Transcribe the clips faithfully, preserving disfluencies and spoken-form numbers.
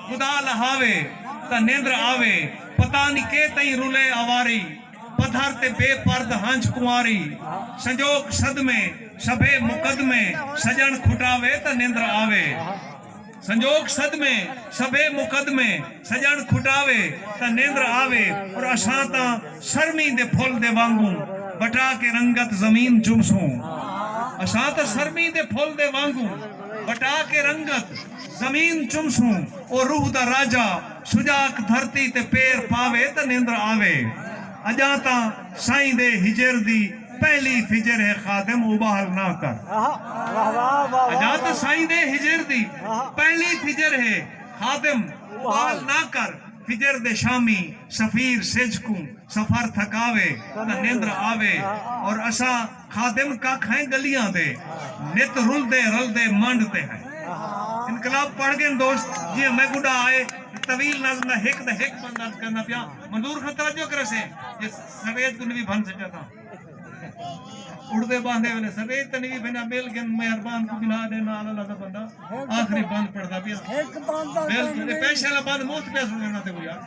خدا لہاوے تاں نندر آوے۔ پتہ نی کے تئیں رلے اواری، پدھر تے بے پرد ہنج کنواری۔ سنجوگ صدمے سبھے مقدمے، سڄݨ کھٹاوے تاں نندر آوے۔ سنجوگ صدمے سبھے مقدمے، سڄݨ کھٹاوے تاں نندر آوے۔ اور اساں تاں سرمی دے پھل دے وانگوں وٹا کے رنگت زمین چمسوں۔ اساں تاں سرمی دے پھل دے وانگوں وٹا کے رنگت زمین چمسوں۔ او روح دا راجہ سجاک دھرتی تے پیر پاوے تاں نندر آوے۔ اڄاں تاں سائیں دے ہجر دی پہلی فجر ہے، خادم اٻاہل نہ کر۔ اڄاں تاں سائیں دے ہجر دی پہلی فجر ہے، خادم اٻاہل نہ کر۔ فجر دے شامی سفیر سجھ کوں سفر تھکاوے تاں نندر آوے۔ اور اساں خادم ککھ ہیں ڳلیاں دے، نت رلدے رلدے منڈ تے ہیں۔ انقلاب پڑھ ڳئے دوست، جی میں گڈا آئے، طویل نظم دا ہک دا ہک بند عرض کرنا پیا۔ منظور خان توجہ کرے سے، جے سویج کوں نوی بھن سٹیا تاں۔ اڑدے باندے ویلے سویج تے نوی بھنیا، مل گن مہربان کوں بنا ݙے نال اللہ دا بندہ۔ آخری بند پڑھدا پیا۔ ہک بند دا بالکل، اے پیسے والا بند مفت پیا سݨنا تے کوئی یار۔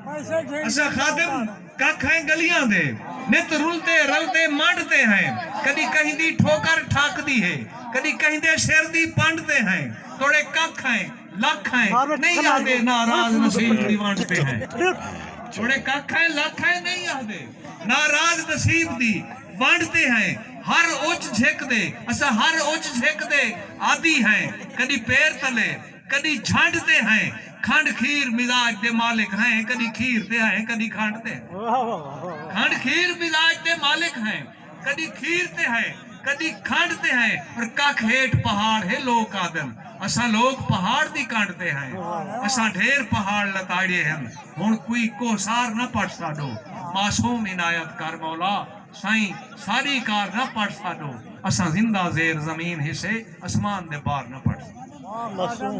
پیسے گھن اساں خادم ککھ ہیں ڳلیاں دے، نت رلدے رلدے منڈ تے ہیں۔ کݙی کہیں دی ٹھوکر ٹھاکدی ہے، کݙی کہیں دے سر دی پنڈ تے ہیں۔ توڑے ککھ ہیں، لکھ ہیں، نہیں آہدے ناراض نصیب دی ونڈ تے ہیں۔ توڑے ککھ ہیں، لکھ ہیں، نہیں آہدے ناراض نصیب دی ونڈ تے ہیں۔ ہر اچ جھک دے، اساں ہر اچ جھک دے عادی ہیں۔ کݙی پیر تلے، کݙی جھنڈ تے ہیں۔ کھنڈ کھیر مزاج دے مالک ہیں، کݙی کھیر تے ہیں، کݙی کھنڈ تے ہیں۔ کھنڈ کھیر مزاج دے مالک ہیں، کݙی کھیر تے ہیں، کݙی کھنڈ تے ہیں۔ اور ککھ ہیٹھ پہاڑ ہے، لوک آہدن اساں لوک پہاڑ دی کنڈ تے ہیں۔ اساں ڈھیر پہاڑ لتاڑیے ہن، ہݨ کوئی کوہسار نہ پٹ ساݙو۔ معصوم عنایت کر مولا، سائیں ساری کار نہ پٹ ساݙو۔ اساں زندہ زیر زمین ہسے، اسمان دے پار نہ پٹ ساݙو۔